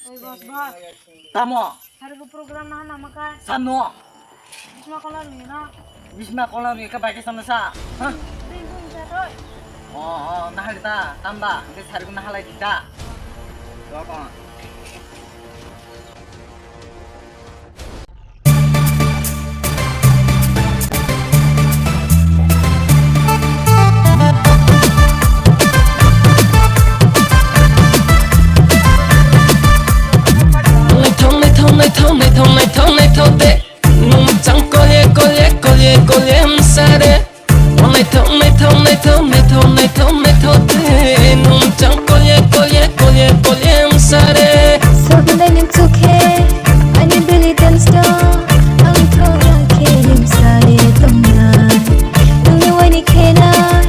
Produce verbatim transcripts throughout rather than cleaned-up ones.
Oi, boss, boss. Tamo? Hari ko program na na makai. Sano? Bisma kola ni na. Bisma kola ni ka bai ke sana sa. Ha? Ring ring sa toi. Oh, oh, na hari ta, tamba, ke sari ko na halai kita. Doa kon. Naithok, naithok, naithok, naithok, naithok, naithok, naithok de. Nwng chang kolye, kolye, kolye, kolye, msare. O naithok, naithok, naithok, naithok, naithok, naithok de. Nwng chang kolye, kolye, kolye, kolye, msare. Sabunai nwng chukhe, ani belly dance do. Ang thora khe msare tongnai. Nwngni waini khenai,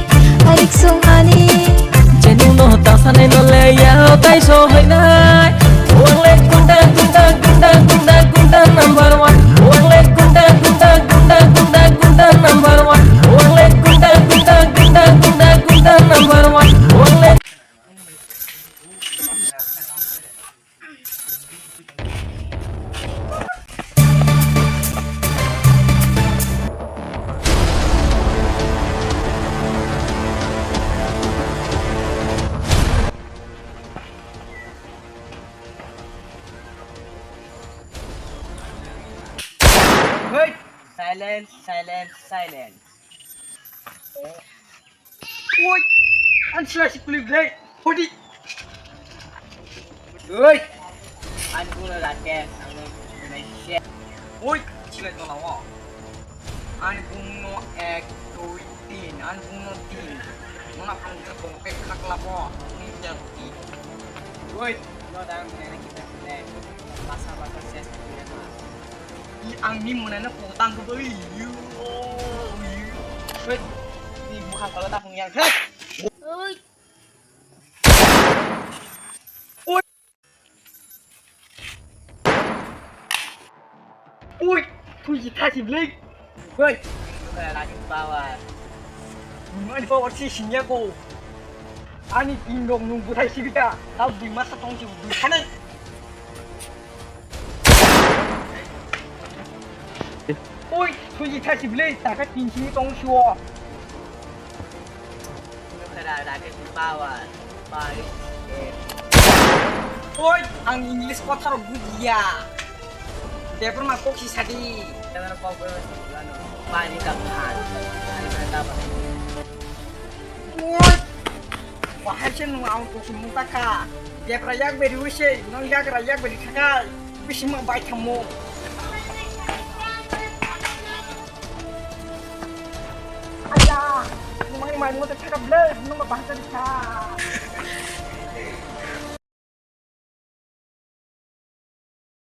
arik song ani. Jenungno tasanai no leya, tai so hainai. Wang le gunda, gunda, gunda, gunda, gunda number one. Wang le gunda, gunda, gunda, gunda, gunda number one. Wang le gunda, gunda, gunda, gunda, gunda number one. Wang le Hey! Silence, silence, silence. Oi! Ang sila si kulik dai. Hodi. Oi! Ang kulo Rakesh, ang kulo Rakesh. Oi! Sila tola wo. Ang kulo ek, dui, tin. Ang kulo tin. Mana ang kulo ek khakla po. Ni jati. Oi! Lo dang ni kita kita. Basa basa ses kita. Ang ni mona na potang ko bali. Oi! Ni bukan kalau tak punya. Hei! Oi! Oi! Oi! Thui ji thasi blek. Oi! Lagi power. Ani power si sinya ko. Ani tin rok nung buthai sibita. Tau dui masa tong si dui khanai. Oi, suji thasi bile, taka tin sini tong suo. Nukara Rakesh power, power. Oi, ang English kotha rok bujiya. Debor ma koksi sadi. Debor ma koksi sadi. Bani ka phan. Bani ka phan. Oi! Bahai se nwng ang kuchuk mung ta kha. Debra yak beri wi se, nwng yagra yak beri kha kai. Bisi ma bai thammo. Aya! Nwng mani mai mo ta kha ble, nwng ma bahai ta kha.